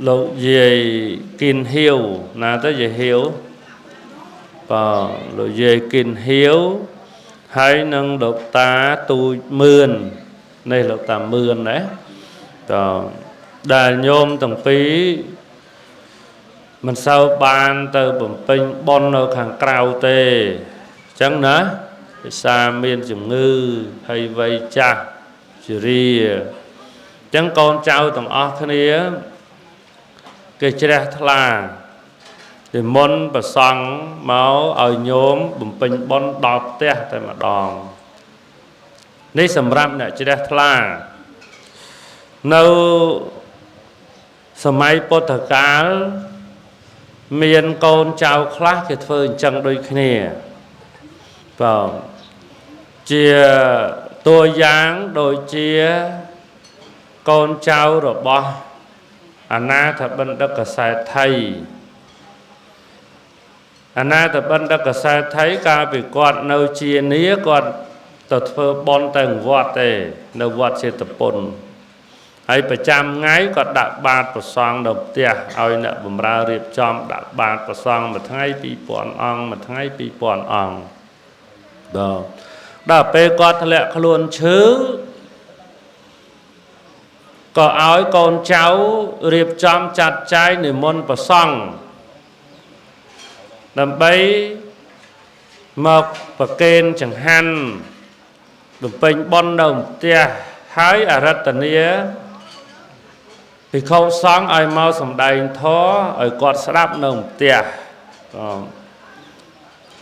លោកយាយគិនហៀវណាទៅយាយហៀវបាទលោកយាយគិនហៀវហើយនឹងលោកតាទូចមឿននេះលោកតាមឿនណាតដែលញោមទាំងពីរមិនសូវបានទៅបំពេញបុណ្យនៅខាងក្រៅទេអញ្ចឹងណាភាសាមានជំងឺហើយវ័យចាស់ជរាអញ្ចឹងកូនចៅទាំងអស់គ្នាគេជ្រះថ្លានិមន្តប្រសង់មកឲ្យញោមបំពេញបុណ្យដល់ផ្ទះតែម្ដងនេះសម្រាប់អ្នកជ្រះថ្លានៅសម័យពុទ្ធកាលមានកូនចៅខ្លះគេធ្វើអញ្ចឹងដូចគ្នាបាទជាតួយ៉ាងដូចជាកូនចៅរបស់អនាថបណ្ឌិតសេដ្ឋីអនាថបណ្ឌិតសេដ្ឋីកាលពីគាត់នៅជានាគាត់ទៅធ្វើបុណ្យទៅវត្តទេនៅវត្តចេតពុនហើយប្រចាំថ្ងៃគាត់ដាក់បាតប្រសង់នៅផ្ទះឲ្យអ្នកបម្រើរៀបចំដាក់បាតប្រសង់មួយថ្ងៃ2000អង្គមួយថ្ងៃ2000អង្គដល់ពេលគាត់ធ្លាក់ខ្លួនឈឺក៏ឲ្យកូនចៅរៀបចំចាត់ចែងនិមន្តប្រសង់ដើម្បីមកប្រគេនចង្ហាន់បំពេញបុណ្យនៅផ្ទះហើយអារតនាភិក្ខុសង្ឃឲ្យមកសម្ដែងធម៌ឲ្យគាត់ស្ដាប់នៅផ្ទះ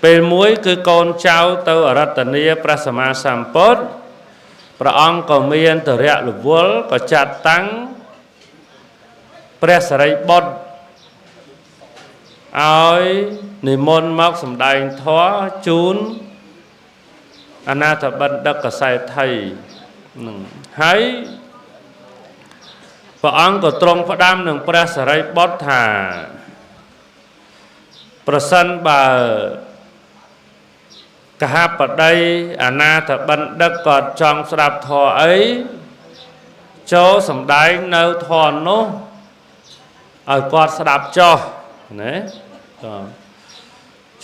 ពេលមួយគឺកូនចៅទៅអារតនាព្រះសម្មាសម្ពុទ្ធព្រះអង្គក៏មានទរៈរវល់ក៏ចាត់តាំងព្រះសារីបុត្រឲ្យនិមន្តមកសម្ដែងធម៌ជូនអនាថបណ្ឌិតសេដ្ឋីនឹងហើយព្រះអង្គក៏ទ្រង់ផ្ដាំនឹងព្រះសារីបុត្រថាប្រសិនបើកហបតីអនាថបណ្ឌិតក៏ចង់ស្ដាប់ធម៌អីចូលសម្ដែងនៅធម៌នោះឲ្យគាត់ស្ដាប់ចុះណាបាទ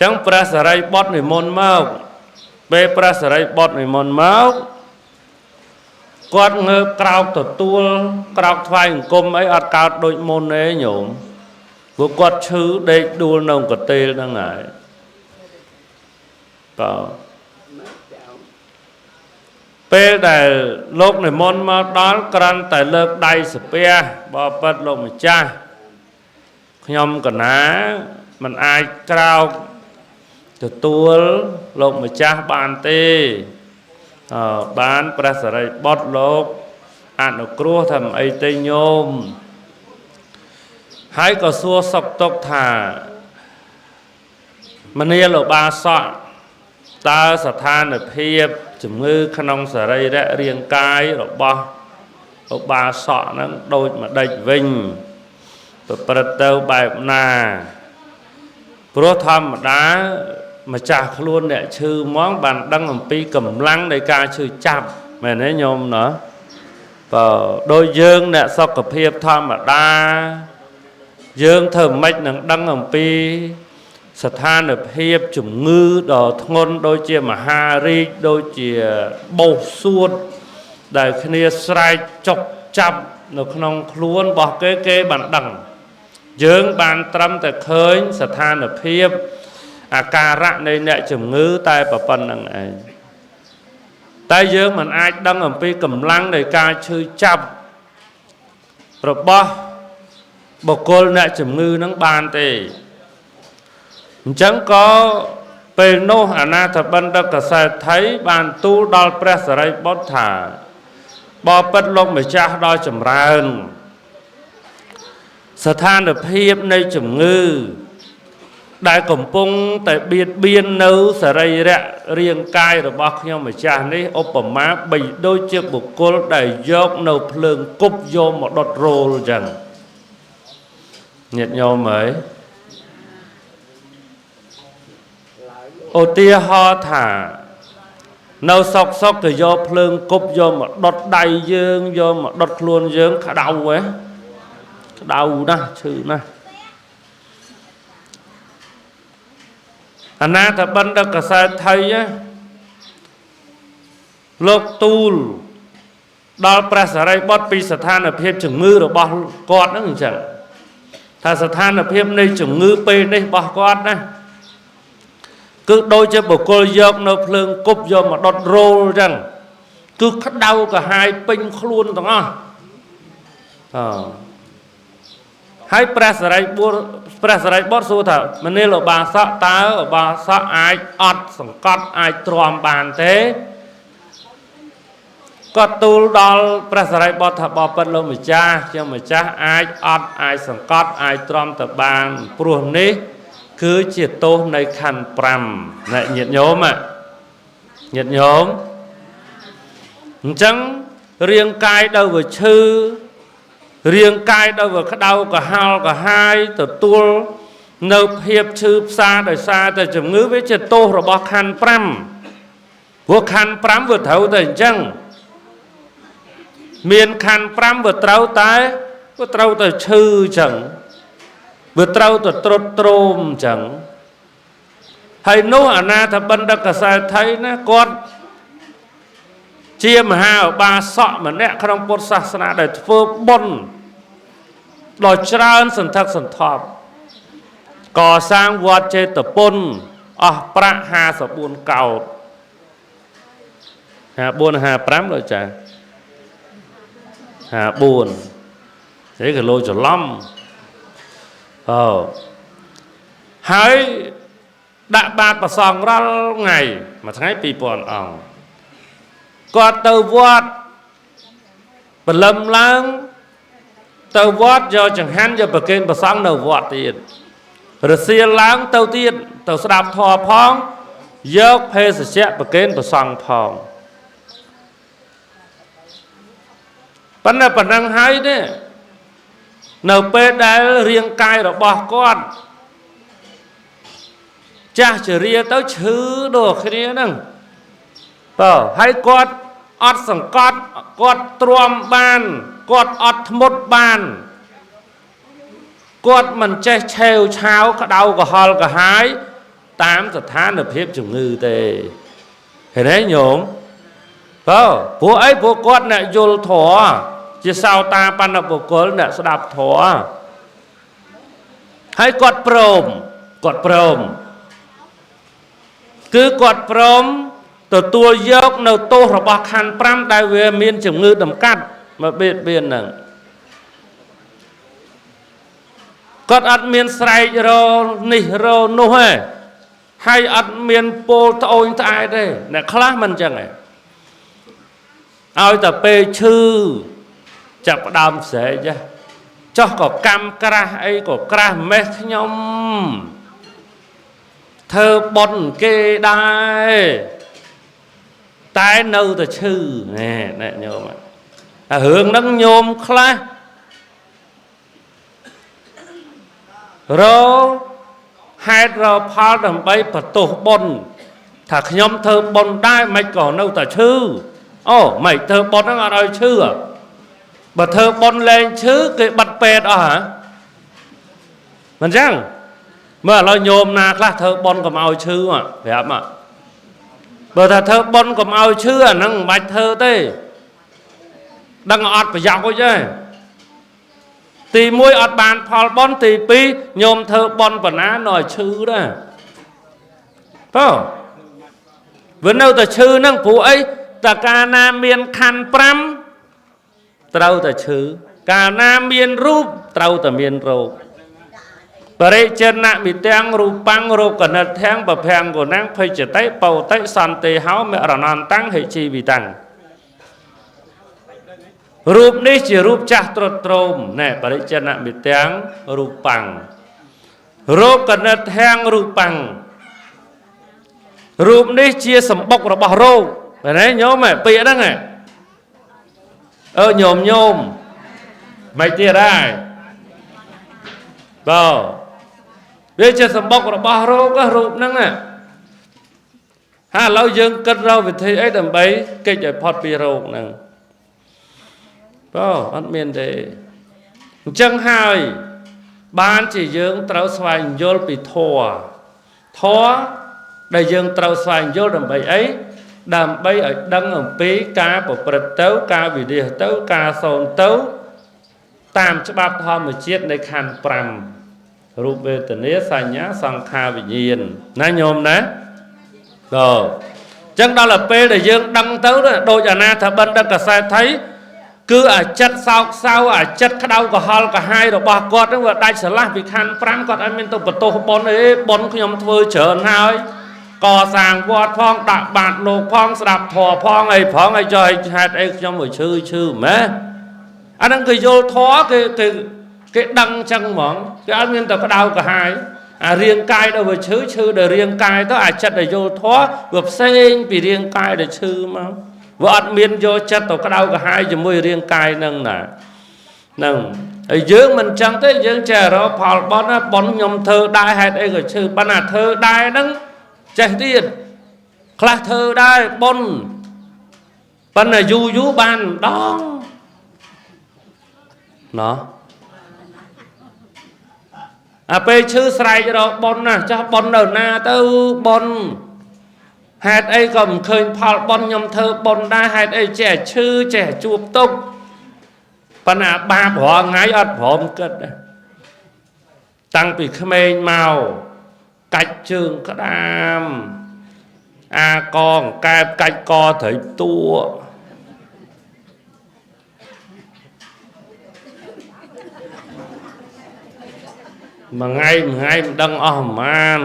ចឹងព្រះសារីបុត្រនិមន្តមកពេលព្រះសារីបុត្រនិមន្តមកគាត់ងើបក្រោកទទួលក្រោកថ្វាយអង្គមអីអត់កើតដូចមុនទេញោមព្រោះគាត់ឈឺដេកដួលនៅកន្ទេលហ្នឹងហើយបាទពេលដែលលោកនិមន្តមកដល់គ្រាន់តែលើកដៃសាពះបបិទ្ធលោកម្ចាស់ខ្ញុំកណាមិនអាចក្រោកទទួលលោកម្ចាស់បានទេបានព្រះសារីបុត្រលោកអនុគ្រោះថាមិនអីទេញោមហើយក៏សួរសុខទុក្ខថាមនាលឧបាសកតើស្ថានភាពជំងឺក្នុងសរីរៈរាងកាយរបស់ឧបាសកហ្នឹងដូចម្ដេចវិញប្រព្រឹត្តទៅបែបណាព្រោះធម្មតាម្ចាស់ខ្លួនអ្នកឈឺហ្មងបានដឹងអំពីកម្លាំងនៃការឈឺចាប់មែនទេញោមណាបើដូចយើងអ្នកសុខភាពធម្មតាយើងធ្វើម៉េចនឹងដឹងអំពីស្ថានភាពជំងឺដ៏ធ្ងន់ដូចជាមហារីកដូចជាបោសសួតដែលគ្នាស្រែកចុកចាប់នៅក្នុងខ្លួនរបស់គេគេបានដឹងយើងបានត្រឹមតែឃើញស្ថានភាពអាការៈនៃអ្នកជំងឺតែប៉ុណ្្នឹងឯងតែយើងមិនអាចដឹងអំពីកម្លាំងនៃការឈឺចាប់របស់បុគ្គលអ្នកជំងឺនឹងបានទេអញ្ចឹងក៏ពេលនោះអនាថបណ្ឌិតសេដ្ឋីបានទូលដល់ព្រះសារីបុត្រថាបបិទ្ធលោកម្ចាស់ដ៏ចម្រើនស្ថានភាពនៃជំងឺដែលកំពុងតែបៀតបៀននៅសរីរៈរាងកាយរបស់ខ្ញុំម្ចាស់នេះឧបមាបីដូចជាបុគ្គលដែលយកនៅភ្លើងគប់យកមកដុតរោលអញ្ចឹងញាតិញោមអើយឧទាហរណ៍ថានៅសុកសុកទៅយកភ្លើងគប់យកមកដុតដៃយើងយកមកដុតខ្លួនយើងក្តៅហ៎ ក្តៅណាស់ឈឺណាស់អនាថបណ្ឌិតកសែថៃលោកទូលដល់ព្រះសារីបុត្រពីស្ថានភាពជំងឺរបស់គាត់ហ្នឹងអញ្ចឹងថាស្ថានភាពនៃជំងឺពេលនេះរបស់គាត់ណាគឺដូចជាបុគ្គលយកនៅភ្លើងគប់យកមកដុតរោលអញ្ចឹងគឺក្តៅក្រហាយពេញខ្លួនទាំងអស់អហើយព្រះសារីបុត្រព្រះសារីបុត្រសួរថាមនាលឧបាសកតើឧបាសកអាចអត់សង្កត់អាចទ្រាំបានទេគាត់ទូលដល់ព្រះសារីបុត្រថាបបិទ្ធលោកម្ចាស់ខ្ញុំម្ចាស់អាចអត់អាចសង្កត់អាចទ្រាំទៅបានព្រោះនេះគឺជាទោសនៃខណ្ឌ5អ្នកញាតិញោមញាតិញោមអញ្ចឹងរាងកាយដល់វាឈឺរាងកាយដល់វាក្តៅក្រហាល់ក្រហាយទទួលនៅភាពឈឺផ្សាដោយសារតែជំងឺវាជាទោសរបស់ខណ្ឌ5ព្រោះខណ្ឌ5វាត្រូវតែអញ្ចឹងមានខណ្ឌ5វាត្រូវតែឈឺអញ្ចឹងវាត្រូវតែត្រុតត្រោមអញ្ចឹងហើយនោះអនាថបណ្ឌិតកសែថៃណាគាត់ជាមហាឧបាសកម្នាក់ក្នុងពុទ្ធសាសនាដែលធ្វើបុណ្យដ៏ច្រើនសន្ធឹកសន្ធាប់កសាងវត្តចេតពុនអស់ប្រាក់54កោដ54 55លោកចា54នេះគីឡូច្រឡំអូហើយដាក់បាតប្រសងរាល់ថ្ងៃមួយថ្ងៃ2000អង្គគាត់ទៅវត្តព្រលឹមឡើងទៅវត្តយកចង្ហាន់យកប្រគេនប្រសងនៅវត្តទៀតរសៀលឡើងទៅទៀតទៅស្ដាប់ធម៌ផងយកភេសជ្ជៈប្រគេនប្រសងផងប៉ុន្តែប៉ុណ្ណឹងហើយទេនៅពេលដែលរាងកាយរបស់គាត់ចាស់ជរាទៅឈឺដូចគ្នាហ្នឹងបើហើយគាត់អត់សង្កត់គាត់ទ្រាំបានគាត់អត់ធ្មត់បានគាត់មិនចេះឆេវឆាវក្តៅក្រហល់ក្រហាយតាមស្ថានភាពជំងឺទេឃើញទេញោមបើព្រោះអីព្រោះគាត់អ្នកយល់ធម៌ជាសោតាបណ្ឌបុគ្គលអ្នកស្ដាប់ធម៌ហើយគាត់ព្រមគាត់ព្រមគឺគាត់ព្រមទទួលយកនៅទោសរបស់ខណ្ឌ5ដែលវាមានជំងឺតម្កាត់មកបៀតបៀនហ្នឹងគាត់អត់មានស្រែករនេះរនោះទេហើយអត់មានពោលត្អូញត្អែទេអ្នកខ្លះមិនអញ្ចឹងទេឲ្យតែពេលឈឺចាប់ផ្ដើមស្រែកចុះក៏កម្មក្រាស់អីក៏ក្រាស់ម៉េះខ្ញុំធ្វើបុណ្យគេដែរតែនៅតែឈឺណែណែញោមអារឿងហ្នឹងញោមខ្លះរហេតុរផលដើម្បីបន្ទោសបុណ្យថាខ្ញុំធ្វើបុណ្យដែរមិនក៏នៅតែឈឺអូមិនធ្វើបុណ្យហ្នឹងអត់ឲ្យឈឺបើធ្វើបុណ្យលែងឈឺគេបាត់ពេទ្យអស់ហ៎មិនចឹងមើលឥឡូវញោមណាខ្លះធ្វើបុណ្យកុំឲ្យឈឺប្រាប់មកបើថាធ្វើបុណ្យកុំឲ្យឈឺអាហ្នឹងមិនបាច់ធ្វើទេដឹងអត់ប្រយោជន៍ទេទី1អត់បានផលបុណ្យទី2ញោមធ្វើបុណ្យបណ្ណានៅឲ្យឈឺដែរបើវានៅតែឈឺហ្នឹងព្រោះអីតើកាលណាមានខណ្ឌ5ត្រូវតែឈឺកាលណាមានរូបត្រូវតែមានរោគបរិចេនមិទាំងរូបាំងរោគណិតធាំងបភាំងកណាំងភេចតិបោតិសន្តិហោមរណន្តੰហិជីវិតាំងរូបនេះជារូបចាស់ទ្រុឌទ្រោមណែបរិចេនមិទាំងរូបាំងរោគណិតធាំងរូបាំងរូបនេះជាសម្បុករបស់រោគមែនទេញោមពាក្យហ្នឹងអឺញោមញោមមិនទៀតដែរបើវាជាសម្បុករបស់រោគរូបហ្នឹងហើយឥឡូវយើងគិតរកវិធីអីដើម្បីគេចឲ្យផុតពីរោគហ្នឹងបើអត់មានទេ អញ្ចឹងហើយបានជាយើងត្រូវស្វែងយល់ពីធម៌ធម៌ដែលយើងត្រូវស្វែងយល់ដើម្បីអីដើម្បីឲ្យដឹងអំពីការប្រព្រឹត្តទៅការវិនិច្ឆ័យទៅការសូន្យទៅតាមច្បាប់ធម្មជាតិនៃខណ្ឌ5រូបវេទនាសញ្ញាសង្ខារវិញ្ញាណណាញោមណាបាទចឹងដល់ទៅពេលដែលយើងដឹងទៅដូចអនាថបណ្ឌិតកសេដ្ឋីគឺអាចិត្តសោកសៅអាចិត្តក្តៅក្រហល់ក្រហាយរបស់គាត់ហ្នឹងវាដាច់ស្រឡះពីខណ្ឌ5គាត់អត់មានទៅបន្ទោសបុណ្យអីបុណ្យខ្ញុំធ្វើច្រើនហើយកសាងវត្តផងដាក់បាតលោកផងស្ដាប់ធម៌ផងអីផងអីចុះហេតុអីខ្ញុំមកឈឺឈឺម៉េះអាហ្នឹងគេយល់ធម៌គេគេគេដឹងចឹងហ្មងគេអត់មានទៅក្តៅក្រហាយអារាងកាយដល់វាឈឺឈឺដល់រាងកាយទៅអាចិត្តដែលយល់ធម៌វាផ្សេងពីរាងកាយដែលឈឺមកវាអត់មានយកចិត្តទៅក្តៅក្រហាយជាមួយរាងកាយហ្នឹងណាហ្នឹងហើយយើងមិនចឹងទេយើងចេះរកផលបុណ្យណាបុណ្យខ្ញុំធ្វើដែរហេតុអីក៏ឈឺប៉ុន្តែធ្វើដែរហ្នឹងចេះទៀតខ្លះធ្វើដែរបុណ្យប៉ុន្តែយូរយូរបានម្ដងណោះអាពេលឈឺស្រែករកបុណ្យណាចាស់បុណ្យនៅណាទៅបុណ្យហេតុអីក៏មិនឃើញផលបុណ្យខ្ញុំធ្វើបុណ្យដែរហេតុអីចេះឈឺចេះជួបទុក្ខប៉ុន្តែបាបរាល់ថ្ងៃអត់ព្រមគិតដែរតាំងពីក្មេងមកកាច់ជើងក្តាមអាកងកែបកាច់កត្រីតួមួយថ្ងៃមួយថ្ងៃមិនដឹងអស់ប្រហែល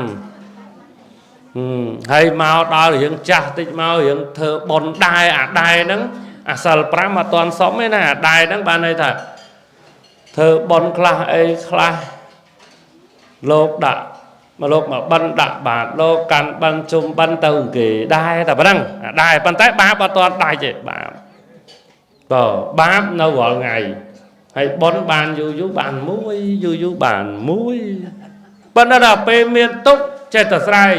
ហើយមកដល់រៀងចាស់តិចមករៀងធ្វើបុណ្យដែរអាដែរហ្នឹងអាសិល5អត់ទាន់សុំទេណាអាដែរហ្នឹងបានន័យថាធ្វើបុណ្យខ្លះអីខ្លះលោកដាក់មកលោកមកបិណ្ឌដាក់បាតលោកកាន់បិណ្ឌជុំបិណ្ឌទៅគេដែរតែប៉ុណ្ណឹងអាដែរប៉ុន្តែបាបអត់ទាន់ដាច់ទេបាបបើបាបនៅរាល់ថ្ងៃហើយបុណ្យបានយូរយូរបានមួយយូរយូរបានមួយប៉ុន្តែដល់ពេលមានទុក្ខចេះតែស្រែក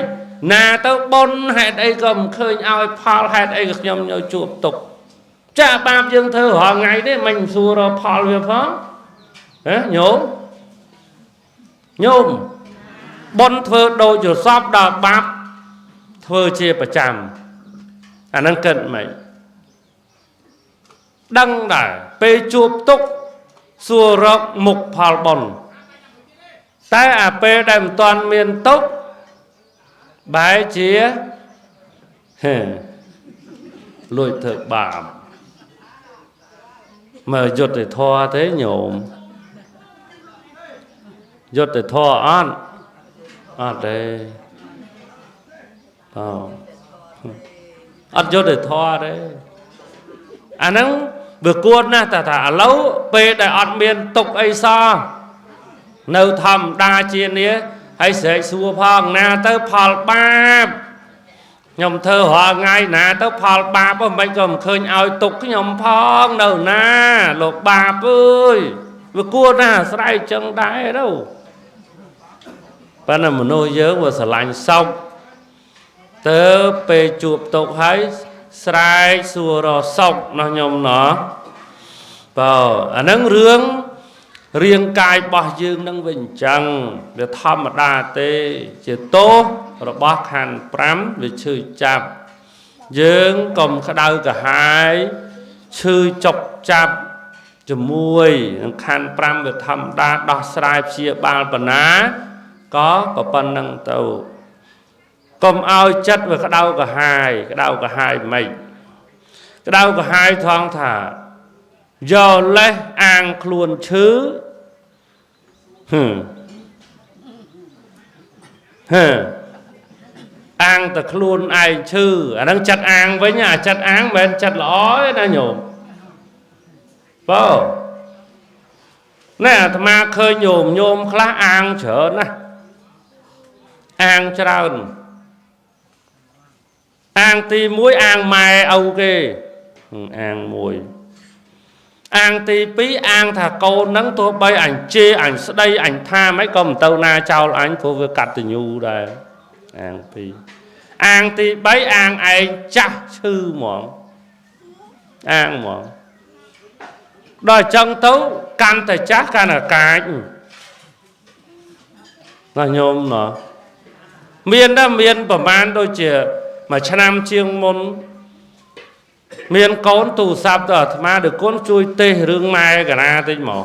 ណាទៅបុណ្យហេតុអីក៏មិនឃើញឲ្យផលហេតុអីក៏ខ្ញុំនៅជួបទុក្ខចាបាបយើងធ្វើរាល់ថ្ងៃនេះមិនសួររកផលវាផងហ៎ញោមញោមបុណ្យធ្វើដូចយល់សពដល់បាបធ្វើជាប្រចាំអាហ្នឹងគិតមិនដឹងដែរពេលជួបទុក្ខសួររកមុខផលបុណ្យតែអាពេលដែលមិនទាន់មានទុក្ខបែរជាលួចធ្វើបាបមើលយុត្តិធម៌ទេញោមយុត្តិធម៌អត់អត់ទេអត់យុត្តិធម៌ទេអាហ្នឹងវាគួរណាស់តែថាឥឡូវពេលដែលអត់មានទុក្ខអីសោះនៅធម្មតាជានេះហើយស្រែកសួរផងណាទៅផលបាបខ្ញុំធ្វើរាល់ថ្ងៃណាទៅផលបាបមិនក៏មិនឃើញឲ្យទុក្ខខ្ញុំផងនៅណាលោកបាបអើយវាគួរណាស់ស្រែកចឹងដែរទៅប៉ុន្តែមនុស្សយើងវាស្រឡាញ់សោកទៅពេលជួបទុក្ខហើយស្រែកសួររកសុខណោះញោមណោះបើអាហ្នឹងរឿងរាងកាយរបស់យើងនឹងវាអញ្ចឹងវាធម្មតាទេជាទោសរបស់ខណ្ឌ5វាឈឺចាប់យើងកុំក្តៅក្រហាយឈឺចុកចាប់ជាមួយនឹងខណ្ឌ5វាធម្មតាដោះស្រាយព្យាបាលបណ្ណាក៏ប៉ុណ្្នឹងទៅកុំឲ្យចិត្តវាក្តៅក្រហាយក្តៅក្រហាយមិនក្តៅក្រហាយថងថាយកលេសអាងខ្លួនឈឺហឺអាងតែខ្លួនឯងឈឺអាហ្នឹងចិត្តអាងវិញអាចិត្តអាងមិនមែនចិត្តល្អទេណាញោមបើណែអាត្មាឃើញញោមញោមខ្លះអាងច្រើនណាស់អាងច្រើនអាងទី1អាងម៉ែឪគេអាងមួយអាងទី2អាងថាកូនហ្នឹងទោះបីអញជេរអញស្ដីអញថាមិនក៏មិនទៅណាចោលអញព្រោះវាកតញ្ញូដែរអាង2អាងទី3អាងឯងចាស់ឈឺហ្មងអាងហ្មងដល់អញ្ចឹងទៅ កាន់តែចាស់កាន់តែកាចណាញោមណោះមានដែរមានប្រមាណដូចជាមួយឆ្នាំជាងមុនមានកូនទូរស័ព្ទទៅអាត្មាដូចកូនជួយទេសរឿងម៉ែកណាតិចមក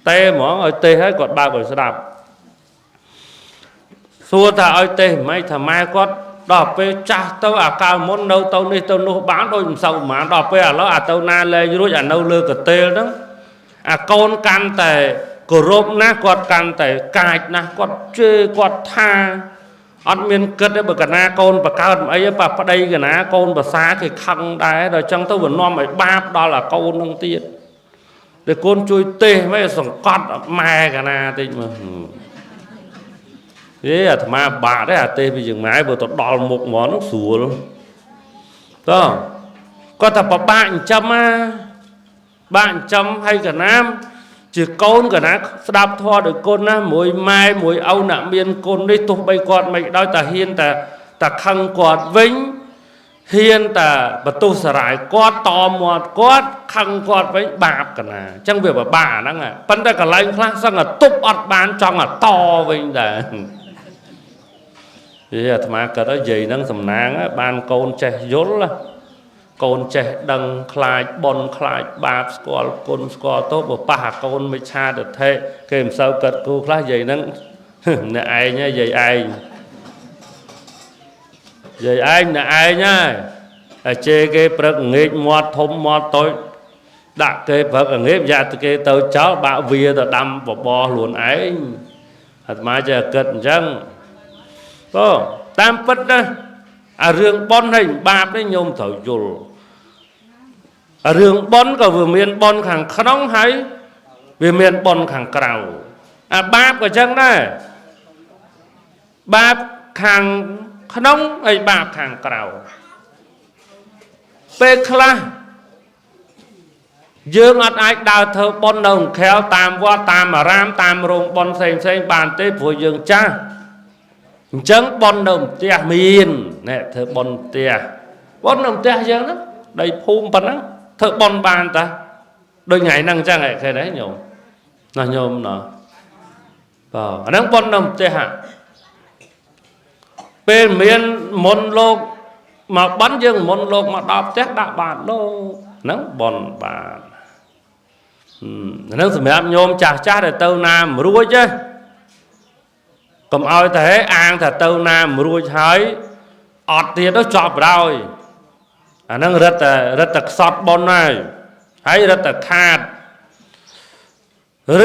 ទេហ្មងឲ្យទេសហើយគាត់បើកឲ្យស្ដាប់សួរថាឲ្យទេសមិនថាម៉ែគាត់ដល់ពេលចាស់ទៅអាកាលមុននៅទៅនេះទៅនោះបានដូចមិនសូវប្រហែលដល់ពេលឥឡូវអាទៅណាលែងរួចអានៅលើកតេលហ្នឹងអាកូនកាន់តែគោរពណាស់គាត់កាន់តែកាចណាស់គាត់ជេរគាត់ថាអត់មានគិតទេបើកណាកូនបកើតមិនអីប៉ះប្តីកណាកូនប្រសាគេខឹងដែរដល់ចឹងទៅវានាំឲ្យបាបដល់អាកូននឹងទៀតតែកូនជួយទេសមិនសង្កត់ម៉ែកណាតិចមើលហេអាត្មាបាក់ទេអាទេសពីយ៉ាងម៉ែបើទៅដល់មុខហ្មងនោះស្រួលតើគាត់ថាបបាក់ចិញ្ចឹមណាបាក់ចិញ្ចឹមហើយកណាជាកូនកណាស្ដាប់ធម៌ដោយគុណណាមួយម៉ែមួយឪអ្នកមានគុណនេះទោះបីគាត់មិនដោយតែហ៊ានតែខឹងគាត់វិញហ៊ានតែបន្ទោសសារាយគាត់តមាត់គាត់ខឹងគាត់វិញបាបកណាអញ្ចឹងវាពិបាកអាហ្នឹងប៉ុន្តែកន្លែងខ្លះសឹងតែទប់អត់បានចង់តែតវិញដែរវាអាត្មាគាត់ទៅនិយាយហ្នឹងសំណាងបានកូនចេះយល់កូនចេះដឹងខ្លាចបុណ្យខ្លាចបាបស្គាល់គុណស្គាល់ទោសបើប៉ះអាកូនមិច្ឆាទិដ្ឋិគេមិនសូវគិតគូខ្លះនិយាយហ្នឹងអ្នកឯងនិយាយឯងនិយាយឯងអ្នកឯងហើយតែជេរគេព្រឹកងាកមាត់ធំមាត់តូចដាក់គេព្រឹកងាកយ៉ាទៅគេទៅចោលបាក់វាទៅដាំបបរខ្លួនឯងអាត្មាចេះគិតអញ្ចឹងបើតាមពិតណាអារឿងបុណ្យហើយបាបនេះញោមត្រូវយល់រឿងបុណ្យក៏វាមានបុណ្យខាងក្នុងហើយវាមានបុណ្យខាងក្រៅអាបាបក៏ចឹងដែរបាបខាងក្នុងហើយបាបខាងក្រៅពេលខ្លះយើងអត់អាចដើរធ្វើបុណ្យនៅក្រៅតាមវត្តតាមអារាមតាមរោងបុណ្យផ្សេងផ្សេងបានទេព្រោះយើងចាស់អញ្ចឹងបុណ្យនៅផ្ទះមានណែធ្វើបុណ្យផ្ទះបុណ្យនៅផ្ទះយើងហ្នឹងដីភូមិប៉ុណ្ណឹងធ្វើបុណ្យបានតាដូចថ្ងៃហ្នឹងអញ្ចឹងហ៎ឃើញទេញោមណាញោមណោះបាទអាហ្នឹងបុណ្យនៅផ្ទះហ่ะពេលមានមុនលោកមកបន់យើងមុនលោកមកដល់ផ្ទះដាក់បាតលោកហ្នឹងបុណ្យបានហ្នឹងសម្រាប់ញោមចាស់ចាស់ដែលទៅណាមិនរួចទេកុំឲ្យតែអាងថាទៅណាមិនរួចហើយអត់ទៀតទៅចប់ហើយអាហ្នឹងរត់តែខ្សត់បុណ្យហើយហើយរត់តែខាត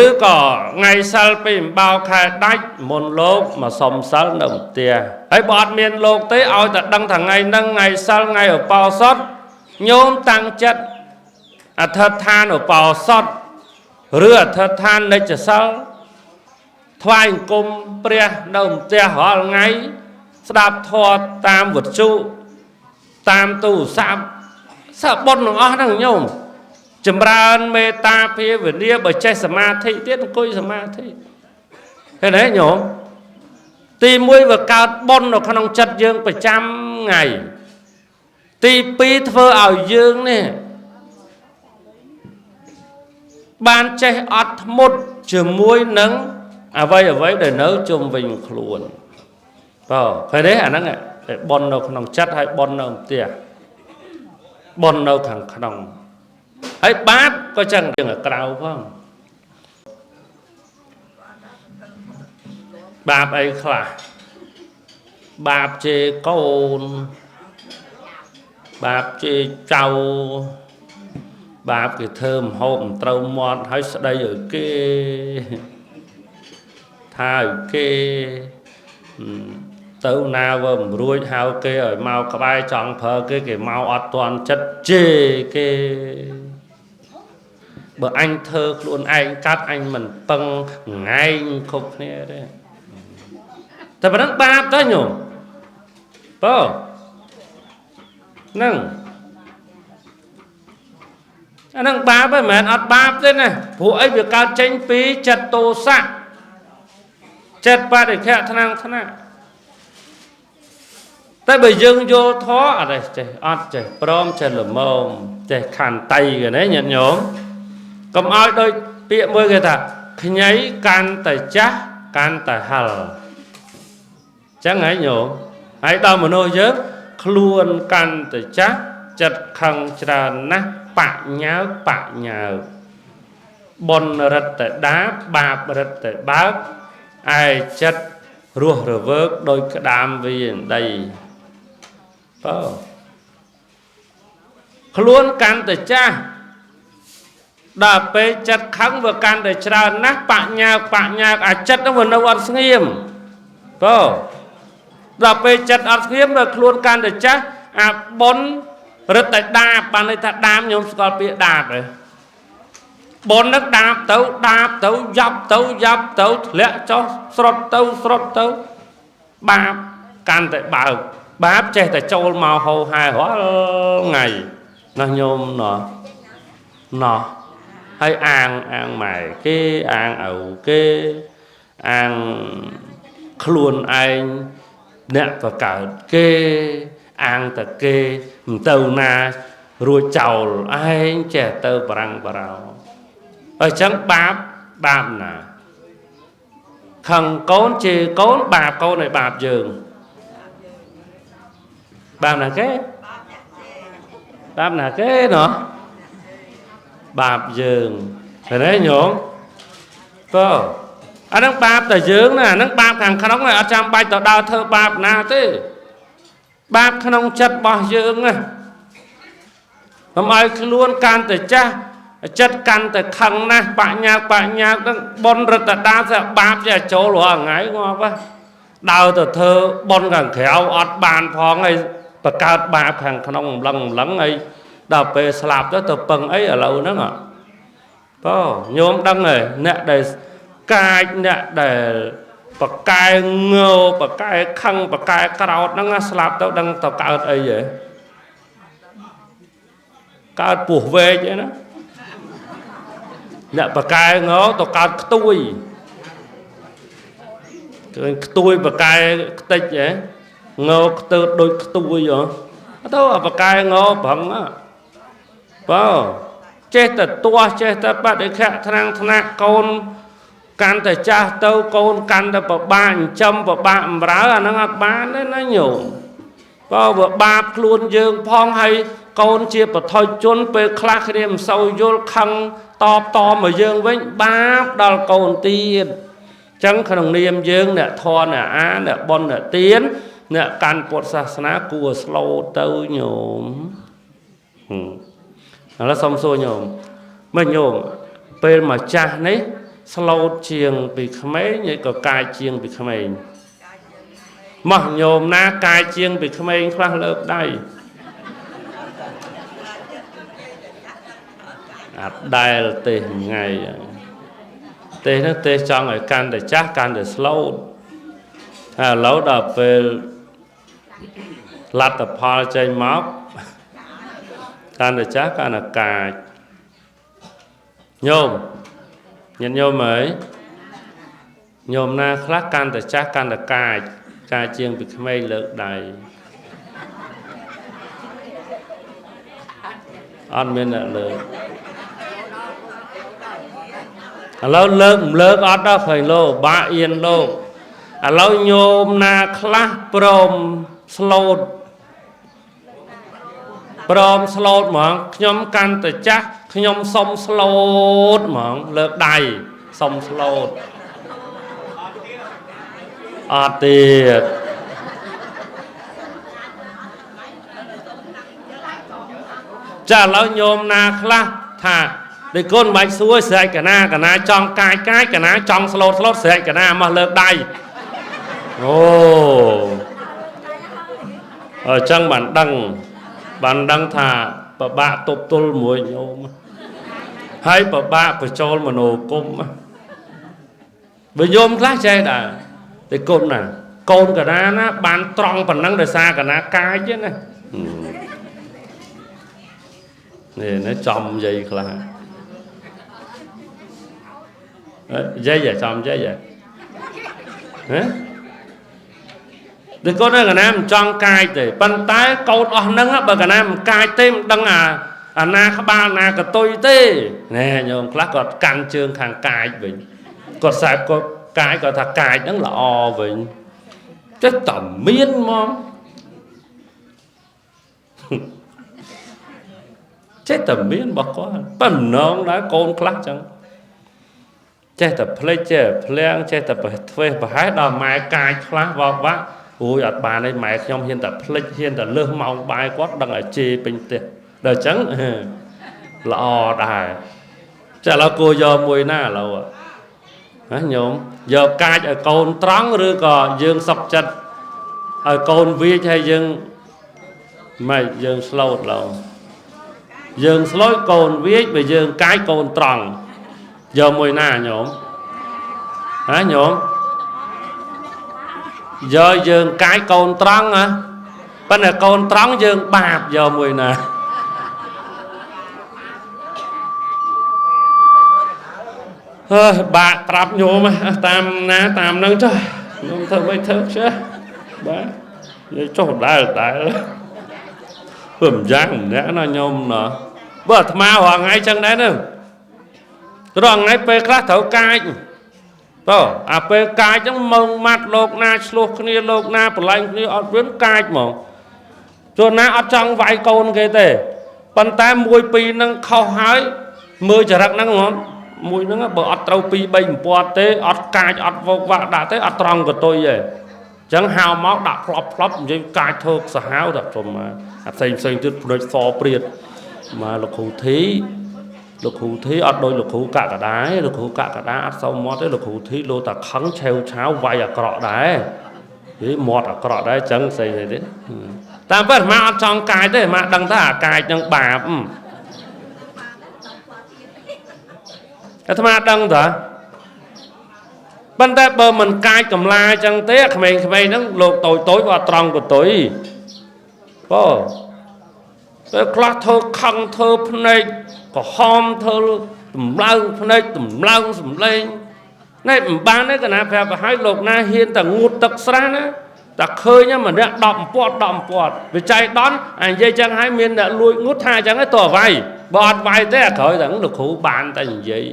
ឬក៏ថ្ងៃសិលពីអំបោខែដាច់មុនលោកមកសុំសិលនៅផ្ទះហើយបើអត់មានលោកទេឲ្យតែដឹងថាថ្ងៃហ្នឹងថ្ងៃសិលថ្ងៃឧបោសថញោមតាំងចិត្តអធិដ្ឋានឧបោសថឬអធិដ្ឋាននិច្ចសិលថ្វាយអង្គមព្រះនៅផ្ទះរាល់ថ្ងៃស្ដាប់ធម៌តាមវិទ្យុតាមទូរស័ព្ទសបុណ្យទាំងអស់ហ្នឹងញោមចម្រើនមេត្តាភាវនាបើចេះសមាធិទៀតអង្គុយសមាធិឃើញទេញោមទី1វាកើតបុណ្យនៅក្នុងចិត្តយើងប្រចាំថ្ងៃទី2ធ្វើឲ្យយើងនេះបានចេះអត់ធ្មត់ជាមួយនឹងអ្វីដែលនៅជុំវិញខ្លួនបាទឃើញទេអាហ្នឹងតែបុណ្យនៅក្នុងចិត្តហើយបុណ្យនៅផ្ទះបុណ្យនៅខាងក្នុងហើយបាបក៏ចឹងទាំងក្រៅផងបាបអីខ្លះបាបជេរកូនបាបជេរចៅបាបគេធ្វើម្ហូបមិនត្រូវមាត់ហើយស្ដីឲ្យគេថាឲ្យគេទៅណាវើមិនរួចហៅគេឲ្យមកក្បែរចង់ប្រើគេគេមកអត់ទាន់ចិត្តជេរគេបើអញធ្វើខ្លួនឯងកាត់អញមិនពឹងងែងគ្រប់គ្នាទេតែប៉ុណ្ណឹងបាបទៅញោមបើហ្នឹងអាហ្នឹងបាបហ្នឹងមិនមែនអត់បាបទេណាព្រោះអីវាកើតចេញពីចិត្តទោសៈចិត្តបរិខៈថ្នាំងថ្នាក់តែបើយើងយល់ធម៌អត់ទេចេះអត់ចេះព្រមចេះល្មមចេះខន្តីគេណាញាតិញោមកុំឲ្យដូច ពាក្យមួយគេថាខ្ញីកាន់តែចាស់កាន់តែហិលចឹងហ៎ញោមហើយដល់មនុស្សយើងខ្លួនកាន់តែចាស់ចិត្តខឹងច្រើនណាស់បញ្ញាបញ្ញាបុណ្យរិទ្ធតែដាបបាបរិទ្ធតែបើកឯចិត្តរស់រវើកដោយក្តាមវាដីបើខ្លួនកាន់តែចាស់ដល់ពេលចិត្តខឹងវាកាន់តែច្រើនណាស់បញ្ញាបញ្ញាអាចិត្តហ្នឹងវានៅអត់ស្ងៀមបើដល់ពេលចិត្តអត់ស្ងៀមដល់ខ្លួនកាន់តែចាស់អាបុណ្យរិទ្ធតែដាបបានន័យថាដាបខ្ញុំស្គាល់ពាក្យដាបហ៎បុណ្យហ្នឹងដាបទៅដាបទៅយ៉ាប់ទៅយ៉ាប់ទៅធ្លាក់ចុះស្រុតទៅស្រុតទៅបាបកាន់តែបើកបាបចេះតែចូលមកហោហែរាល់ថ្ងៃណោះញោមណោះណោះហើយអាងអាងម៉ែគេអាងឪគេអាងខ្លួនឯងអ្នកបកើតគេអាងតែគេមិនទៅណារួចចោលឯងចេះទៅបារាំងបារោអញ្ចឹងបាបបាបណាខឹងកូនជេរកូនបាបកូនឲ្យបាបយើងបាបណាគេបាបណាគេណោះបាបយើងឃើញទេញោមបើអាហ្នឹងបាបតែយើងណាអាហ្នឹងបាបខាងក្នុងឯងអត់ចាំបាច់ទៅដើរធ្វើបាបណាទេបាបក្នុងចិត្តរបស់យើងណាកុំឲ្យខ្លួនកាន់តែចាស់ចិត្តកាន់តែខឹងណាស់បញ្ញាបញ្ញាហ្នឹងបុណ្យរតដាស្បាបចេះចូលរាល់ថ្ងៃងាប់ហ៎ដើរទៅធ្វើបុណ្យខាងក្រៅអត់បានផងហើយបង្កើតបាបខាងក្នុងម្លឹងម្លឹងហើយដល់ពេលស្លាប់ទៅទៅពឹងអីឥឡូវហ្នឹងបើញោមដឹងហើយអ្នកដែលកាចអ្នកដែលបកែងោបកែខឹងបកែក្រោតហ្នឹងស្លាប់ទៅដឹងទៅកើតអីហ៎កើតពោះវែកអីណាអ្នកបកែងោទៅកើតខ្ទួយឃើញខ្ទួយបកែខ្ទេចហ៎ងោខ្ទើដូចខ្ទួយហ៎ទៅអាបកែងោប្រឹងបើចេះតែទាស់ចេះតែបដិខៈថ្នាំងថ្នាក់កូនកាន់តែចាស់ទៅកូនកាន់តែពិបាកចិញ្ចឹមពិបាកបំរើអាហ្នឹងអត់បានទេណាញោមបើវាបាបខ្លួនយើងផងហើយកូនជាបថុជនពេលខ្លះគ្នាមិនសូវយល់ខឹងតបតមកយើងវិញបាបដល់កូនទៀតអញ្ចឹងក្នុងនាមយើងអ្នកធម៌អ្នកអាអ្នកបុណ្យអ្នកទានអ្នកកាន់ពុទ្ធសាសនាគួរស្លូតទៅញោមឥឡូវសុំសួរញោមមើលញោមពេលមកចាស់នេះស្លូតជាងពីក្មេងហើយក៏កាយជាងពីក្មេងមកញោមណាកាយជាងពីក្មេងខ្លះលើកដៃអត់ដែលទេថ្ងៃទេហ្នឹងទេចង់ឲ្យកាន់តែចាស់កាន់តែស្លូតហើយឥឡូវដល់ពេលលទ្ធផលចេញមកកាន់តែចាស់កាន់តែកាចញោមញាតិញោមអើយញោមណាខ្លះកាន់តែចាស់កាន់តែកាចកាចជាងពីក្មេងលើកដៃអត់មានអ្នកលើកឥឡូវលើកមិនលើកអត់ដល់ឃើញលោកបាក់អៀនលោកឥឡូវញោមណាខ្លះព្រមស្លូតព្រមស្លូតហ្មងខ្ញុំកាន់តែចាស់ខ្ញុំសុំស្លូតហ្មងលើកដៃសុំស្លូតអត់ទៀតចាឥឡូវញោមណាខ្លះថាដូចកូនមិនបាច់សួរស្រែកកណាកណាចង់កាយកាយកណាចង់ស្លូតស្លូតស្រែកកណាមកលើកដៃអូអញ្ចឹងបានដឹងថាពិបាកទប់ទល់មួយញោមហើយពិបាកបញ្ចូលមនោគមបើញោមខ្លះចេះដែរតែកូនណាកូនកណាណាបានត្រង់ប៉ុណ្ណឹងដោយសារកណាកាយទេណានេះណាចំនិយាយខ្លះនិយាយចំនិយាយហ៎ ដូចកូនកណាមិនចង់កាយទេប៉ុន្តែកូនអស់ហ្នឹងបើកណាមិនកាយទេមិនដឹងអា អាណាក្បាលណាកតុយទេណែញោមខ្លះគាត់កាន់ជើងខាងកាយវិញគាត់ខ្សែគាត់កាយគាត់ថាកាយហ្នឹងល្អវិញចេះតែមានហ្មងចេះតែមានរបស់គាត់ប៉ុណ្ណងដែរកូនខ្លះចឹងចេះតែភ្លេចចេះភ្លៀងចេះតែធ្វេសប្រហែសដល់ម៉ែកាយខ្លះវ៉ាក់អូយអត់បានទេម៉ែខ្ញុំហ៊ានតែភ្លេចហ៊ានតែលើសម៉ោងបាយគាត់ដឹងឲ្យជេរពេញផ្ទះដល់ចឹងល្អដែរចាឥឡូវគួរយកមួយណាឥឡូវណាញោមយកកាចឲ្យកូនត្រង់ឬក៏យើងសុខចិត្តឲ្យកូនវាចហើយយើងមិនយើងស្លូតឡើយយើងស្លូតកូនវាចបើយើងកាយកូនត្រង់យកមួយណាញោមហ៎ញោមយកយើងកាយកូនត្រង់ហ៎ប៉ុន្តែកូនត្រង់យើងបាបយកមួយណាអើយបាក់ប្រាប់ញោមតាមណាតាមនឹងចុះញោមធ្វើមិនធ្វើចេះបាទនិយាយចុះដែរដែរព្រមយ៉ាងម្នាក់ណាញោមណាបើអាត្មារាល់ថ្ងៃចឹងដែរហ្នឹងរាល់ថ្ងៃពេលខ្លះត្រូវកាចបើអាពេលកាចហ្នឹងម៉ងម៉ាត់លោកណាឆ្លោះគ្នាលោកណាប្រឡែងគ្នាអត់វិញកាចហ្មងជួនណាអត់ចង់វាយកូនគេទេប៉ុន្តែមួយពីរហ្នឹងខុសហើយមើលចរិតហ្នឹងហ្មងមួយហ្នឹងបើអត់ត្រូវ2 3ពាត់ទេអត់កាចអត់វោកវាក់ដាក់ទេអត់ត្រង់កតុយទេអញ្ចឹងហៅមកដាក់ផ្លប់ផ្លប់និយាយកាចធ្វើសាហាវតែជុំមកអាផ្សេងផ្សេងទៀតភ្លេចសព្រាតមកលោកគ្រូធីលោកគ្រូធីអត់ដូចលោកគ្រូកកដាទេលោកគ្រូកកដាអត់សូវមាត់ទេលោកគ្រូធីលោតាខឹងឆេវឆាវវាយអាក្រក់ដែរហីមាត់អាក្រក់ដែរអញ្ចឹងផ្សេងទេតាមពិតអាអត់ចង់កាចទេអាដឹងថាអាកាចនឹងបាបអាត្មាដឹងតាប៉ុន្តែបើមិនកាចកំឡាអញ្ចឹងទេក្មេងៗហ្នឹងលោកតូចតូចអត់ត្រង់កតុយបើតែខ្លះធ្វើខឹងធ្វើភ្នែកក្រហមធ្វើតម្លើងភ្នែកតម្លើងសំឡេងណែមិនបានទេកណាប្រាប់ទៅឲ្យលោកណាហ៊ានតែងូតទឹកស្រះណាតែឃើញម្នាក់10ពាត់10ពាត់វិច័យដន់អានិយាយចឹងហើយមានអ្នកលួចងូតថាចឹងឯងតើវាយបើអត់វាយទេអាក្រោយតែលោកគ្រូបានតែនិយាយ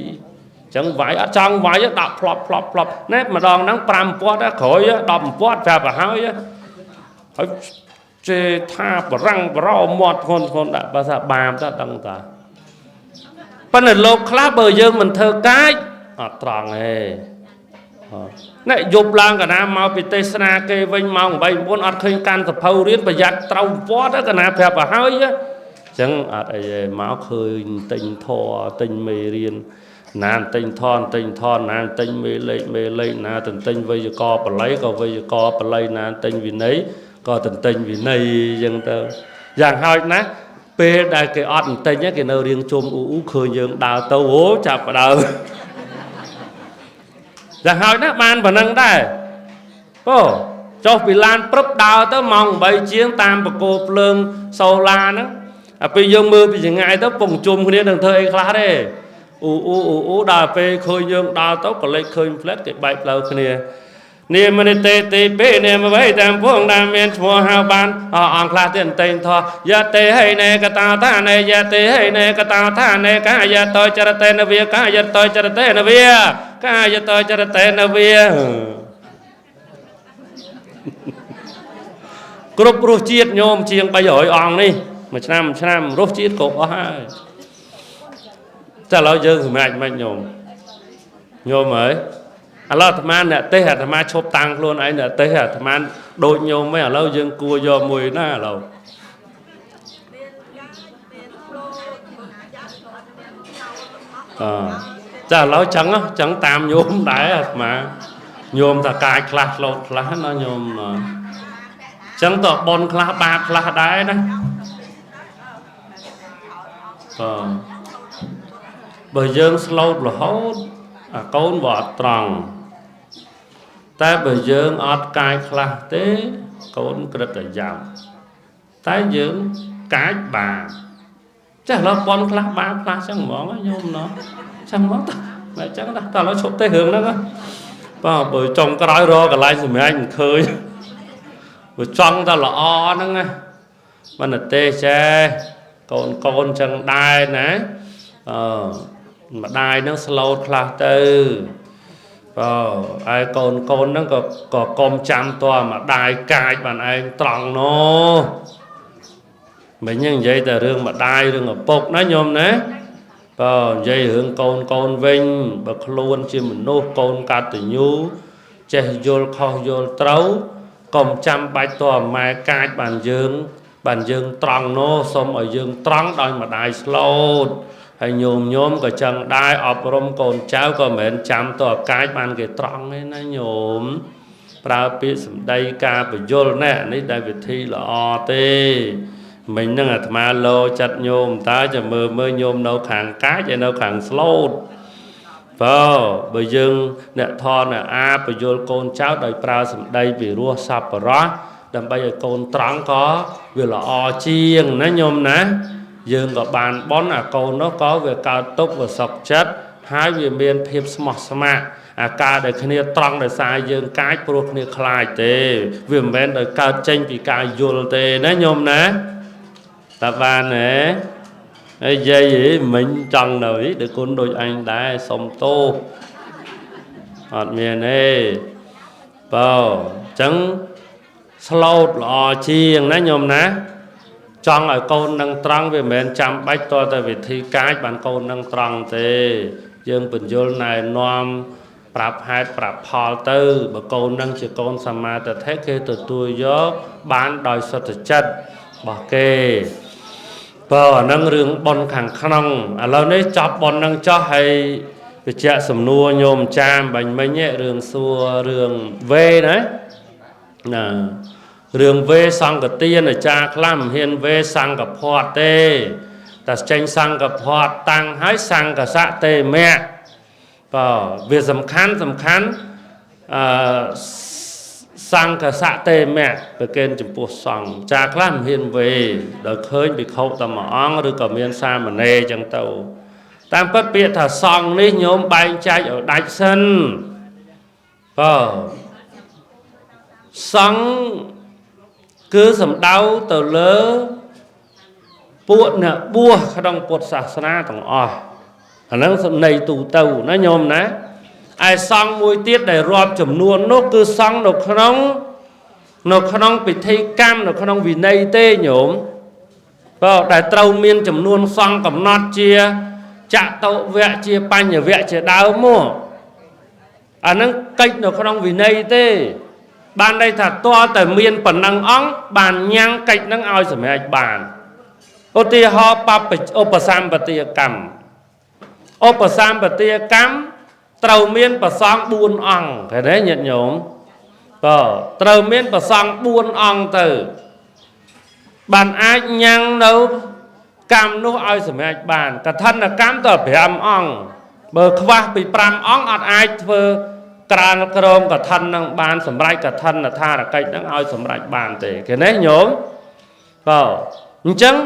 ចឹងវាយអត់ចង់វាយដាក់ផ្លប់ផ្លប់ផ្លប់ណែម្ដងហ្នឹង5ពាត់ក្រោយ10ពាត់ប្រាប់ទៅហើយហើយជេរថាបរាំងបរោមាត់ធ្ងន់ធ្ងន់ដាក់បើថាបាបតើដឹងតាប៉ុន្តែលោកខ្លះបើយើងមិនធ្វើកាចអត់ត្រង់ទេណែយប់ឡើងកណាមកពីទេសនាគេវិញម៉ោង8 9អត់ឃើញកាន់សភៅរៀនប្រយ័ត្នត្រូវពាត់កណាប្រាប់ឲ្យហើយអញ្ចឹងអត់អីទេមកឃើញទិញធរទិញមេរៀនណាទិញថនទិញថនណាទិញមេលេខមេលេខណាទិញវេយ្យាករណ៍បល័យក៏វេយ្យាករណ៍បល័យណាទិញវិន័យក៏ទន្ទិញវិន័យអញ្ចឹងទៅយ៉ាងហោចណាស់ពេលដែលគេអត់ទន្ទិញគេនៅរៀងជុំអ៊ូអ៊ូឃើញយើងដើរទៅអូចាប់ផ្ដើមយ៉ាងហោចណាស់បានប៉ុណ្ណឹងដែរបើចុះពីឡានព្រឹបដើរទៅម៉ោង8ជាងតាមបកគោភ្លើងសូឡាហ្នឹងអាពេលយើងមើលពីចង្ងាយទៅពងជុំគ្នានឹងធ្វើអីខ្លះទេអ៊ូអ៊ូអ៊ូអ៊ូដល់ពេលឃើញយើងដើរទៅក៏លេចឃើញផ្លែតគេបែកផ្លូវគ្នានាមនិទេទីពេនាមវៃតាមពងដែលមានឈ្មោះហៅបានអង្គខ្លះទៀតអន្តែងថោយទេហេនេកតាថានេយទេហេនេកតាថានេកាយតោចរតេនវាកាយតោចរតេនវាកាយតោចរតេនវាគ្រប់រសជាតិញោមជាង300អង្គនេះមួយឆ្នាំមួយឆ្នាំរសជាតិគ្រប់អស់ហើយតែឥឡូវយើងសម្រេចមិនញោមញោមអើយឥឡូវអាត្មាអ្នកទេសអាត្មាឈប់តាំងខ្លួនឯងអ្នកទេសអាត្មាដូចញោមវិញឥឡូវយើងគួរយកមួយណាឥឡូវអឺចាឥឡូវចឹងចឹងតាមញោមដែរអាត្មាញោមថាកាយខ្លះស្លូតខ្លះណាញោមចឹងតបនខ្លះបាបខ្លះដែរណាអឺបើយើងស្លូតរហូតអាកូនបើអត់ត្រង់តែបើយើងអត់កាយខ្លះទេកូនក្រឹតតែយ៉ាប់តែយើងកាចបាបចាស់ឥឡូវប៉ុនខ្លះបាបខ្លះចឹងហ្មងញោមណោះចឹងហ្មងតាមិនចឹងណាតើឥឡូវឈប់ទេរឿងហ្នឹងបើបើចុងក្រោយរកកន្លែងសម្រាប់មិនឃើញបើចង់តែល្អហ្នឹងណាមិនទេចេះ កូនកូនចឹងដែរណាអឺម្ដាយនឹងស្លូតខ្លះទៅបើឯកូនកូនហ្នឹងក៏ក៏កុំចាំតម្ដាយកាចបានឯងត្រង់នោះមិញហ្នឹងនិយាយតែរឿងម្ដាយរឿងឪពុកណាញោមណាបើនិយាយរឿងកូនកូនវិញបើខ្លួនជាមនុស្សកូនកតញ្ញូចេះយល់ខុសយល់ត្រូវកុំចាំបាច់តម៉ែកាចបានយើងត្រង់នោះសូមឲ្យយើងត្រង់ដោយម្ដាយស្លូតហើយញោមញោមក៏ចឹងដែរអប់រំកូនចៅក៏មិនមែនចាំតកាចបានគេត្រង់ទេណាញោមប្រើពាក្យសម្ដីការបញ្យលណែនេះដែលវិធីល្អទេមិញហ្នឹងអាត្មាលោចិត្តញោមតើจะមើលមើលញោមនៅខាងកាចហើយនៅខាងស្លូតបើបើយើងអ្នកថនអ្នកអាបញ្យលកូនចៅដោយប្រើសម្ដីពីរោះសប្បុរសដើម្បីឲ្យកូនត្រង់ក៏វាល្អជាងណាញោមណាយើងក៏បានបន់អាកូននោះក៏វាកើតទុកវាសុខចិត្តហើយវាមានភាពស្មោះស្ម័គ្រអាការដែលគ្នាត្រង់ដោយសារយើងកាចព្រោះគ្នាខ្លាចទេវាមិនមែនដោយកើតចេញពីការយល់ទេណាញោមណាតើបានទេហើយយាយមិញចង់នៅដូចគុណដូចអញដែរសុំទោសអត់មានទេបើអញ្ចឹងស្លូតល្អជាងណាញោមណាចង់ឲ្យកូននឹងត្រង់វាមិនមែនចាំបាច់តតែវិធីកាចបានកូននឹងត្រង់ទេយើងបញ្យលណែនាំប្រាប់ហេតុប្រាប់ផលទៅបើកូននឹងជាកូនសមាទិដ្ឋិគេទទួលយកបានដោយសុទ្ធចិត្តរបស់គេបើអានឹងរឿងប៉ុនខាងក្នុងឥឡូវនេះចប់ប៉ុននឹងចោះហើយបញ្ជាក់សំណួរញោមចាមបាញ់មិញរឿងសួររឿងវេណាណារឿងវេសង្កទានអាចារ្យខ្លះមិនហ៊ានវេសង្កភ័តទេតែចេញសង្កភ័តតាំងហើយសង្កសៈទេមៈបើវាសំខាន់សំខាន់អឺសង្កសៈទេមៈប្រកេនចំពោះសង្ឃចាខ្លះមិនហ៊ានវេដល់ឃើញភិក្ខុតែមួយអង្គឬក៏មានសាមណេរចឹងទៅតាមពិតពាក្យថាសង្ឃនេះញោមបែងចែកឲ្យដាច់សិនបើសង្ឃគឺសំដៅទៅលើពួកអ្នកបួសក្នុងពុទ្ធសាសនាទាំងអស់អាហ្នឹងសំណ័យទូទៅណាញោមណាឯសង្ឃមួយទៀតដែលរាប់ចំនួននោះគឺសង្ឃនៅក្នុងពិធីកម្មនៅក្នុងវិន័យទេញោមបើដែលត្រូវមានចំនួនសង្ឃកំណត់ជាចតុវៈជាបញ្ញវៈជាដើមមកអាហ្នឹងកិច្ចនៅក្នុងវិន័យទេបានន័យថាតើតែមានប៉ុណ្ណឹងអង្គបានញ៉ាំងកិច្ចហ្នឹងឲ្យសម្រេចបានឧទាហរណ៍បព្វឧបសម្បទាកម្មឧបសម្បទាកម្មត្រូវមានប្រសង់4អង្គឃើញទេញាតិញោមបើត្រូវមានប្រសង់4អង្គទៅបានអាចញ៉ាំងនៅកម្មនោះឲ្យសម្រេចបានកឋិនកម្មត5អង្គបើខ្វះពី5អង្គអត់អាចធ្វើក្រានក្រងកឋិននឹងបានសម្រេចកឋិនថារកិច្ចនឹងឲ្យសម្រេចបានទេគេនេះញោមបើអញ្ចឹង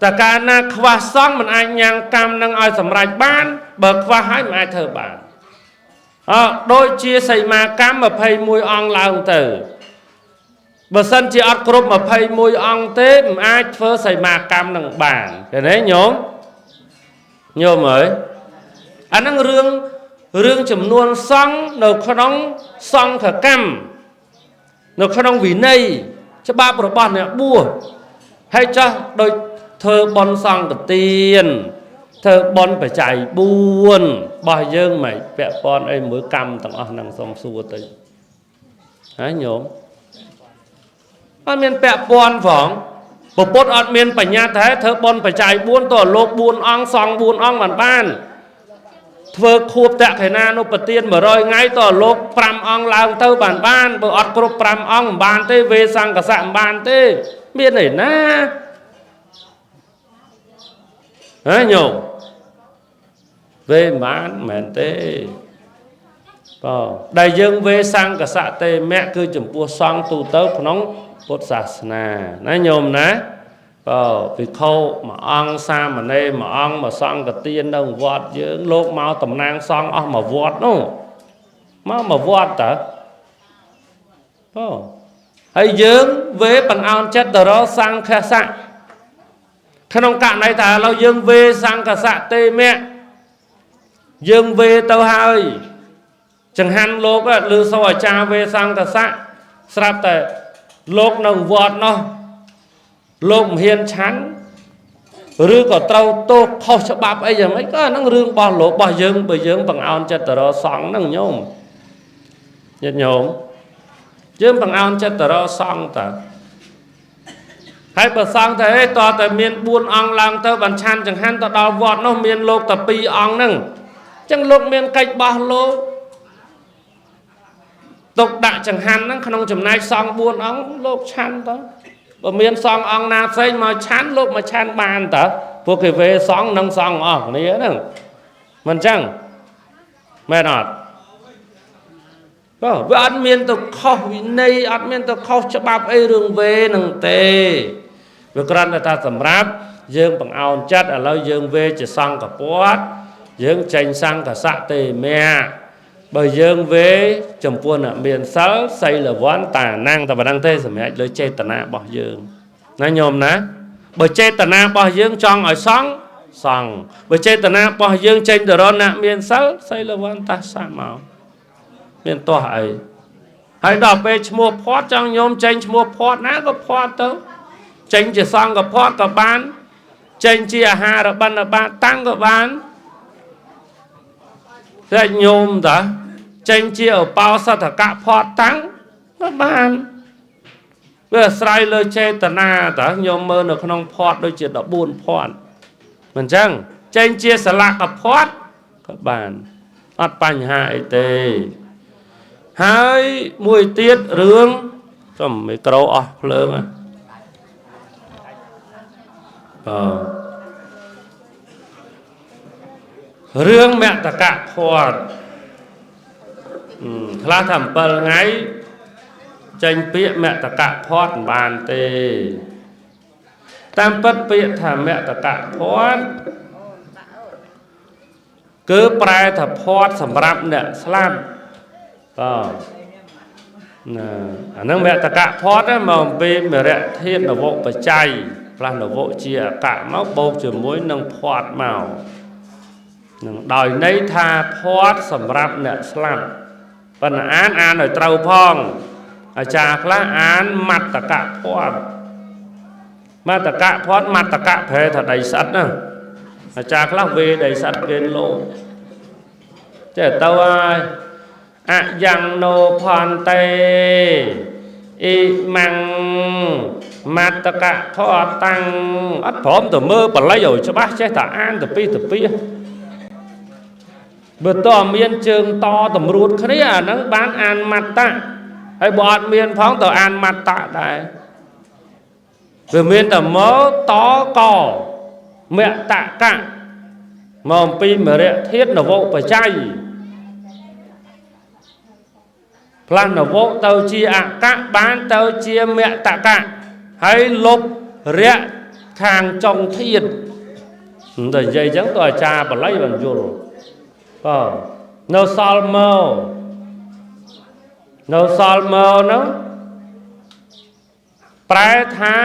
តើកាលណាខ្វះសង្ឃមិនអាចញ៉ាំងកម្មនឹងឲ្យសម្រេចបានបើខ្វះហើយមិនអាចធ្វើបានអដូចជាសីមាកម្ម21អង្គឡើងទៅបើសិនជាអត់គ្រប់21អង្គទេមិនអាចធ្វើសីមាកម្មនឹងបានឃើញទេញោមញោមអើយអាហ្នឹងរឿងចំនួនសង្ឃនៅក្នុងសង្ឃកម្មនៅក្នុងវិន័យច្បាប់របស់អ្នកបួសហើយចាស់ដូចធ្វើបុណ្យសង្ឃទានធ្វើបុណ្យបច្ច័យ4របស់យើងមិនពាក់ព័ន្ធអីមួយកម្មទាំងអស់ហ្នឹងសុំសួរទៅហើយញោមអត់មានពាក់ព័ន្ធផងពុទ្ធអត់មានបញ្ញាថាធ្វើបុណ្យបច្ច័យ4តលោក4អង្គសង្ឃ4អង្គបានបានធ្វើខួបតក្កណានុបទាន100ថ្ងៃតលោក5អង្គឡើងទៅបានបានបើអត់គ្រប់5អង្គមិនបានទេវេសង្កសៈមិនបានទេមានឯណាហ៎ញោមវេមិនបានមែនទេបើដែលយើងវេសង្កសៈទេមៈគឺចំពោះសង្ឃទូទៅក្នុងពុទ្ធសាសនាណាញោមណាបើភិក្ខុមួយអង្គសាមណេរមួយអង្គមកសង្ឃទាននៅវត្តយើងលោកមកតំណាងសង្ឃអស់មួយវត្តនោះមកមួយវត្តតើបើហើយយើងវេបង្អោនចិត្តទៅរកសង្ឃសៈ ក្នុងករណីថាឥឡូវយើងវេសង្កសៈទេមៈយើងវេទៅហើយចង្ហាន់លោកឬសូអាចារ្យវេសង្កសៈស្រាប់តែលោកនៅវត្តនោះលោកមិនហ៊ានឆាន់ឬក៏ត្រូវទោសខុសច្បាប់អីយ៉ាងម៉េចក៏អាហ្នឹងរឿងរបស់លោករបស់យើងបើយើងបង្អោនចិត្តទៅរកសង្ឃហ្នឹងញោមញាតិញោមយើងបង្អោនចិត្តទៅរកសង្ឃតើហើយបើសង្ឃតែអីតតែមាន4អង្គឡើងទៅបានឆាន់ចង្ហាន់ទៅដល់វត្តនោះមានលោកតែ2អង្គហ្នឹងអញ្ចឹងលោកមានកិច្ចបោះលោកទុកដាក់ចង្ហាន់ហ្នឹងក្នុងចំណែកសង្ឃ4អង្គលោកឆាន់ទៅបើមានសង្ឃអង្គណាផ្សេងមកឆាន់លោកមកឆាន់បានតើពួកគេវេសង្ឃនិងសង្ឃអស់គ្នាហ្នឹងមិនអញ្ចឹងមែនអត់បើវាអត់មានទៅខុសវិន័យអត់មានទៅខុសច្បាប់អីរឿងវេនឹងទេវាគ្រាន់តែថាសម្រាប់យើងបង្អោនចិត្តឥឡូវយើងវេជាសង្ឃពតយើងចេញសង្ឃសៈទេមៈបើយើងវេចំពោះអ្នកមានសិលសីលវន្តតាណាំងតែប៉ុណ្ណឹងទេសម្រាប់លើចេតនារបស់យើងណាញោមណាបើចេតនារបស់យើងចង់ឲ្យសង្ឃសង្ឃបើចេតនារបស់យើងចេញទៅរកអ្នកមានសិលសីលវន្តតាសៈមកមានទាស់អីហើយដល់ពេលឈ្មោះផាត់ចង់ញោមចេញឈ្មោះផាត់ណាក៏ផាត់ទៅចេញជាសង្ឃក៏ផាត់ក៏បានចេញជាអាហារបិណ្ឌបាតតាំងក៏បានតែញោមតាចេញជាឧបោសថកៈផាត់តាំងក៏បានវាអាស្រ័យលើចេតនាតាញោមមើលនៅក្នុងផាត់ដូចជា14ផាត់មិនចឹងចេញជាសិលកផាត់ក៏បានអត់បញ្ហាអីទេហើយមួយទៀតរឿងសុំមីក្រូអស់ភ្លើងបាទរឿងមតកៈផាត់ខ្លះថា7ថ្ងៃចេញពាក្យមតកៈផាត់មិនបានទេតាមពិតពាក្យថាមតកៈផាត់គឺប្រែថាផាត់សម្រាប់អ្នកស្លាប់បាទណាអាហ្នឹងមតកៈផាត់មកអំពីមរៈធាតុនវបច្ច័យផ្លាស់នវជាអកៈមកបូកជាមួយនឹងផាត់មកនឹងដោយន័យថាផាត់សម្រាប់អ្នកស្លាប់ប៉ុន្តែអានអានឲ្យត្រូវផងអាចារ្យខ្លះអានមតកៈផាត់មតកៈផាត់មតកៈប្រែថាដីស្អិតណាអាចារ្យខ្លះវេដីស្អិតគេលោកចេះទៅហើយអយ៉ាងណោផន្តេអ៊ីម៉ាំងមតកៈផាត់តាំងអត់ព្រមទៅមើលបល័យឲ្យច្បាស់ចេះតែអានទៅពីទៅពីបើតើមានជើងតតម្រួតគ្នាអាហ្នឹងបានអានមត្តៈហើយបើអត់មានផងទៅអានមត្តៈដែរវាមានតែមកតកមតកៈមកអំពីមរៈធាតុនវបច្ច័យផ្លាស់នវទៅជាអកៈបានទៅជាមតកៈហើយលុបរៈខាងចុងធាតុតែនិយាយអញ្ចឹងទៅអាចារ្យបល័យបានយល់បាទនៅសល់មកនៅសល់មកនោះប្រែថា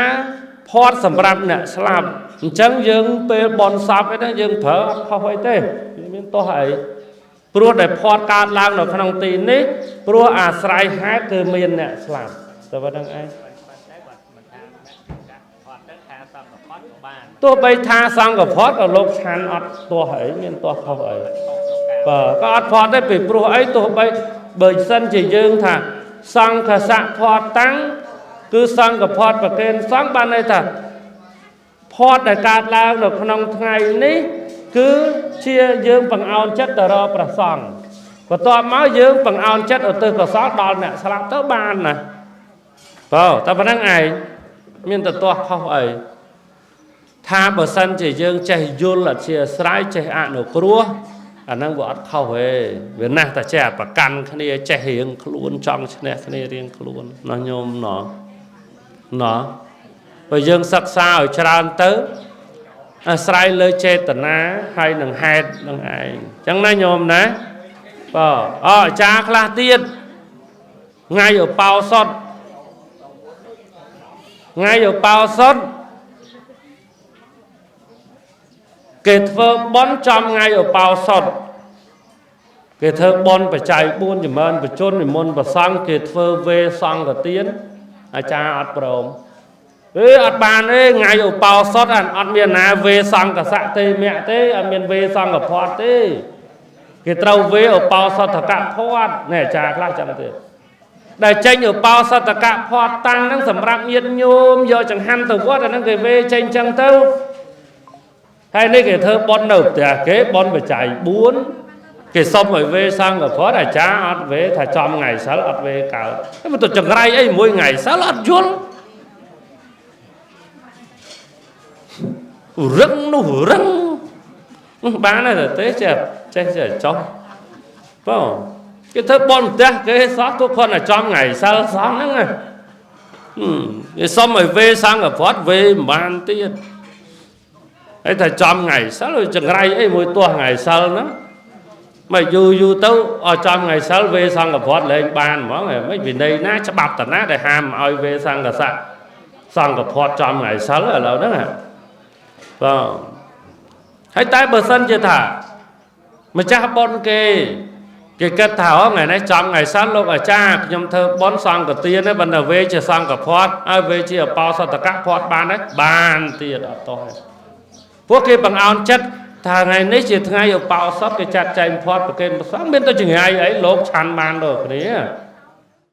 ផាត់សម្រាប់អ្នកស្លាប់អញ្ចឹងយើងពេលបនសពអីហ្នឹងយើងប្រើអត់ខុសអីទេមានទោសអីព្រោះដែលផាត់កើតឡើងនៅក្នុងទីនេះព្រោះអាស្រ័យហេតុគឺមានអ្នកស្លាប់តែប៉ុណ្្នឹងឯងទោះបីថាសង្ឃផាត់ក៏លោកឆាន់អត់ទោសអីមានទោសខុសអីបាទក៏អត់ផាត់ដែរពីព្រោះអីទោះបីបើសិនជាយើងថាសង្ឃសៈផាត់តាំងគឺសង្ឃផាត់ប្រគេនសង្ឃបានន័យថាផាត់ដែលកើតឡើងនៅក្នុងថ្ងៃនេះគឺជាយើងបង្អោនចិត្តទៅរកព្រះសង្ឃបន្ទាប់មកយើងបង្អោនចិត្តឧទ្ទិសកុសលដល់អ្នកស្លាប់ទៅបានណាបាទតែប៉ុណ្្នឹងឯងមានតែទាស់ខុសអីថាបើសិនជាយើងចេះយល់អធិស្ឋានចេះអនុគ្រោះអាហ្នឹងវាអត់ខុសទេវាណាស់តែចេះប្រកាន់គ្នាចេះរៀងខ្លួនចង់ឈ្នះគ្នារៀងខ្លួនណោះញោមណោះណោះបើយើងសិក្សាឲ្យច្រើនទៅអាស្រ័យលើចេតនាហើយនឹងហេតុនឹងឯងអញ្ចឹងណាញោមណាបាទអអាចារ្យខ្លះទៀតថ្ងៃឧបោសថថ្ងៃឧបោសថ គេធ្វើបន់ចំថ្ងៃឧបោសថគេធ្វើបន់បច្ច័យ4ចម្រើនបជននិមន្តប្រសង់គេធ្វើវេសង្ឃទានអាចារ្យអត់ព្រមអេអត់បានទេថ្ងៃឧបោសថអត់មានណាវេសង្ឃសៈទេមៈទេអត់មានវេសង្ឃភ័តទេគេត្រូវវេឧបោសថកភ័តនេះអាចារ្យខ្លះចឹងទេដែលចេញឧបោសថកភ័តតាំងហ្នឹងសម្រាប់ញាតិញោមយកចង្ហាន់ទៅវត្តអាហ្នឹងគេវេចេញចឹងទៅហើយនេះគេធ្វើបន់នៅផ្ទះគេបន់បច្ច័យ4គេសុំឲ្យវេសង្ឃភ័តអាចារ្យអត់វេថាចំថ្ងៃសិលអត់វេកើតតែទៅចង្រៃអីមួយថ្ងៃសិលអត់យល់រឹងនោះរឹងបានទេទេចេះចេះចេះចុះបងគេធ្វើបន់ផ្ទះគេសោះទុកគាត់តែចំថ្ងៃសិលសោះហ្នឹងណាគេសុំឲ្យវេសង្ឃភ័តវេមិនបានទៀតហើយថាចំថ្ងៃសិលចង្រៃអីមួយទាស់ថ្ងៃសិលហ្នឹងមកយូរយូរទៅឲ្យចំថ្ងៃសិលវេសង្ឃភ័តលែងបានហ្មងមិនវិន័យណាច្បាប់តាណាដែលហាមឲ្យវេសង្ឃសៈសង្ឃភ័តចំថ្ងៃសិលឥឡូវហ្នឹងបងហើយតែបើសិនជាថាម្ចាស់បុណ្យគេគិតថាថ្ងៃនេះចំថ្ងៃសិលលោកអាចារ្យខ្ញុំធ្វើបុណ្យសង្ឃទានទេប៉ុន្តែវេជាសង្ឃភ័តហើយវេជាអបោសតកៈភ័តបានទេបានទៀតអត់តោះពួកគេបង្អោនចិត្តថាថ្ងៃនេះជាថ្ងៃឧបោសថគេចាត់ចែងភ័តប្រគេនព្រះសង្ឃមានទៅចង្រៃអីលោកឆាន់បានដូចគ្នា